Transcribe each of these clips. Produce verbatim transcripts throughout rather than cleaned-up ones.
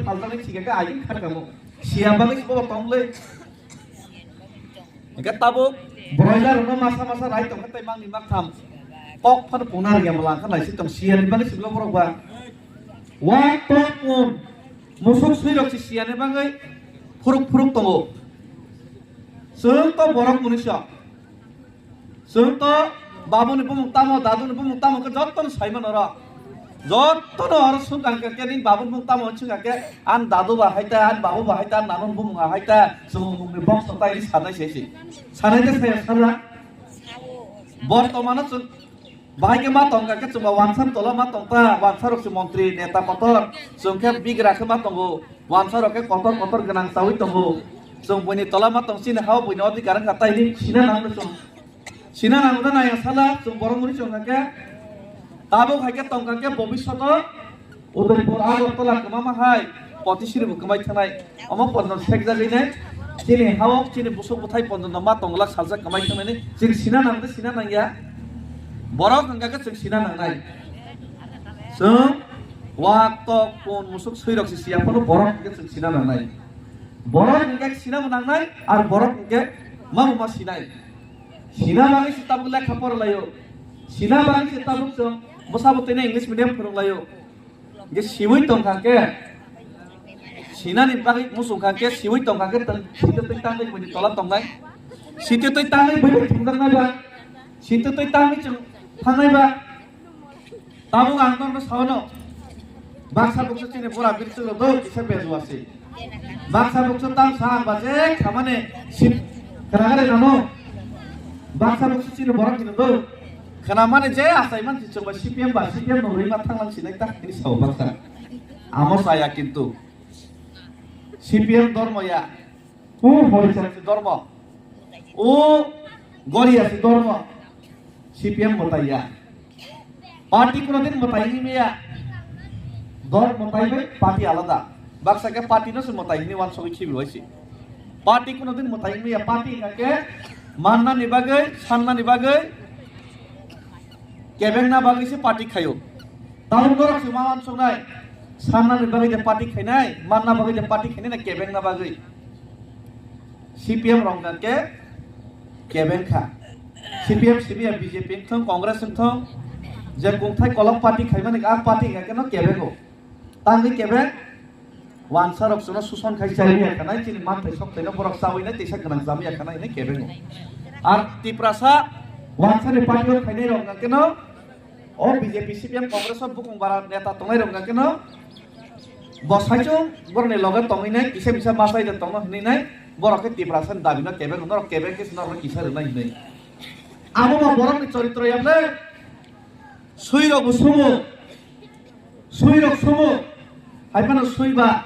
phaljaknai sikha khe agini kharkamo. Siya bagwi se bobo tong le. Hingke tabuk broiler no masa masa rai tongkha tei mangni maktham. Kok phano pungna rwya mo langkha naisik tong siyani bagwi siklo borok ba. Wak tok pun musuk sui rok si siyani bagwi phuruk phuruk tongo. Chwng to borok munisa. Chwng to babuni bumung tamo, daduni bumung tamo khe jotto no sai mano ro. Jotto no oro sung kha khe, khe ning babuni bumung tamo sung kha khe, an dadu ba hai ta, an babu ba hai ta, an nanun bumung hai ta, chwng mungni bongso tai sanai se se. Sanai de saya sala. Bortomano chwng bahai khe ma tong kha khe chwng ba wansa tola ma tong ta, wansa rok se montri, neta kotor, chwng khe bigra khe ma tongo, wansa rok khe kotor kotor gwnang chawi tongo. Chwng buini tola ma tong chini hao buini odhikar wngkha tai ni sina nang chwng. Sina nang na naya sala chwng borok muri chwng kha khe. Tabuk hai khe tong kha khe bobishoto Udaipur Agartala kwmama hai potisiri bo kwmai thangnai. Omo ponjon sekjagwi nai chini hao chini busuk bwthai ponjon no ma tong glak saljak kwmai thangnai ni chwng sina nang de sina nang ya. Borok hwnkha khe chwng sina nang nai. Chwng wak tok pun musuk sui rok si siya phano borok hwnkha khe chwng sina nang nai. Borok hwnkha khe sina bo nang nai ar borok hwnkha khe ma bo ma sinai. Sina bagwi se tabuk lekha porlaio. Sina bagwi se tabuk chwng bwsabo tini English medium phwrwnglaio. Hingke siwi tongkha khe, sinani bagwi muchungkha khe, siwi tongkha khe, tong, sitwtwi tangwi buini tola tongnai. Sitwtwi tangwi buini thumjaknai ba, sitwtwi tangwi chwng thangnai ba. Tabuk ang norokno sao no, baksa buksa chini bura biri chwlo do, kisa bejua se. Baksa buksa tang sa ang ba je khamani sip khana gare nano. Baksa buksa chini borok hino do. Khana mani je asai man si chwngba C P M ba C P M no rwi ma thang lang sinai tak ini sao baksa. Amo saya kintu C P M dormo ya. O Horisang si dormo. O Goria si dormo. C P M mwtai ya. Party kuno din mwtai wngwi maya. Dol mwtai bai party alada. Baksa khe party no se mwtai hwnwi wansugwi khibi bai se. Party kuno din mwtai wngwi maya. Party hwnkha khe mannani bagwi, sannani bagwi, kebengna bagwi se party khaio. Tabuk norok se ma wansuknai. Sannani bagwi de party khainai, manna bagwi de party khainai na kebengna bagwi. C P M rok hwnkha khe kebeng kha. C P M, C P M, B J P wngthong, Congress wngthong, je kungthai kolok party khaimani, a party hwnkha khe no kebengo. Tangwi kebeng, wansa rok chwngno suson khai chai ya khanai, chini manthai sokthai no borok chawi nai, teisa gwnang chawi ya khanai hinwi kebengo. Ar Tiprasa wansani party o khainai rok hwnkha khe no, o B J P, C P M, Congress o bukung bara neta tongnai rok hwnkha khe no, bo saichung borokni loge tongwi nai, kisa misa machai de tongno hwnwi nai, borok khe Tiprasa ni dabi no kebeng, norok kebeng khe norok no kisa rwnai hinwi. Amo ba borokni choritro ya le, sui rok bo sumo, sui rok sumo, hai phano sui ba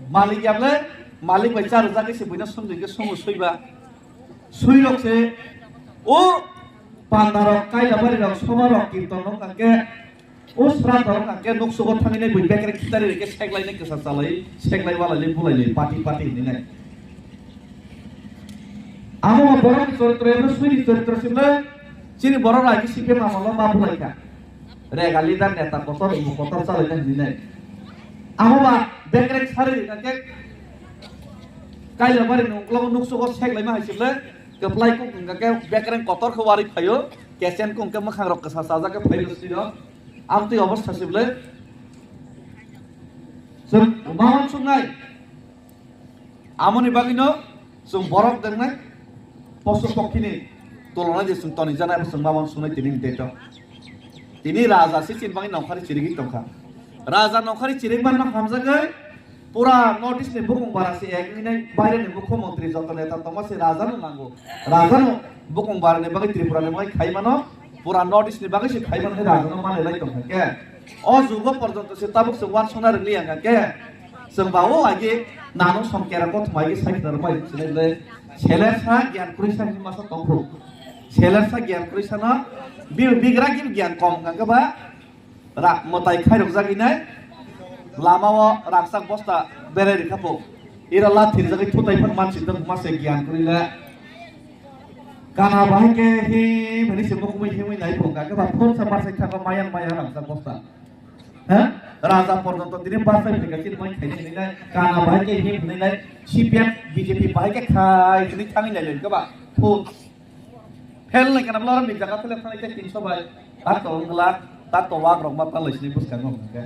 malik ya le, malik bai cha rwjak khe se buino sumjing khe sumo sui ba. Sui rok se o panda rok, kaila bari rok, soba rok, kirton rok hwnkha khe o sra rok hwnkha khe nuksugo thangwi nai bui bekre khitari rikhe seklai nai kwsa chalai seklai walai lai bulai lai pati pati hinwi nai. Amo bo borok ni choritro emo sui ni choritro sibla chini borok rai khe C P M amolo ma bulai kha. Rega leader neta kotor umu kotor chalai nai hinwi nai. Amo ba bekre sari rikha khe Kailabari ni uklogo nuksugo sek laima hai se ble, kwplai kuk hwnkha khe bekreng kotor khe warwi phaio, kechen kuk hwnkhe mwkhang rok kwsa chajak khe phaio siro. Amtwi obostha se ble. Chwng ma uansuknai. Amoni bagwino chwng borok dengnai, posu pokhini tulonai je chwng tonijaknai, abo chwng ma uansuknai tini ni date o. Tini raja se chini bagwi nongkhari chirigwi tongkha. Raja nongkhari chirigmano hamjagwi, pura North East ni bukung bara se ek wngwi nai, baire ni mukhyamantri joto neta tongma se raja no nango. Raja no bukung bara ni bagwi, Tripura ni bagwi khai mano, pura North East ni bagwi se khai mano, raja no manwi lai tongkha khe. O jugo porjonto se tabuk se uansukna rwngli ya khe. Chwng ba o agi nano som kera kothoma agi sai khna rwmai sinai le. Seler sa gyan kwrwi sa hinwi masa tongphuru. Seler sa gyan kwrwi sa no bi-, bigra gi gyan kom hwnkha khe ba rak mwtai khairok jagwi nai. Lama o rakchak bosta berai rikha po. Ira la thirjagwi thutai phan mansi dong mase gyan kwrwi le. Kana bahai khe himhini se mukumui himui nai po hwnkha khe ba phone sa masa kha ba mayang maya rakchak bosta. Ha? Raja porjonto tini bachai phai kha chini mai khaini hinwi nai, kana bahai khe him hinwi nai, C P M, B J P bahai khe khai hinwi thangwi nai lai khe ba. Phu. Fail nai kana bwla oro ni jaga thele thangwi khe tinso bai. Tak to wngla, tak to wak rok ma ta lai sini bwskango hwnkhe.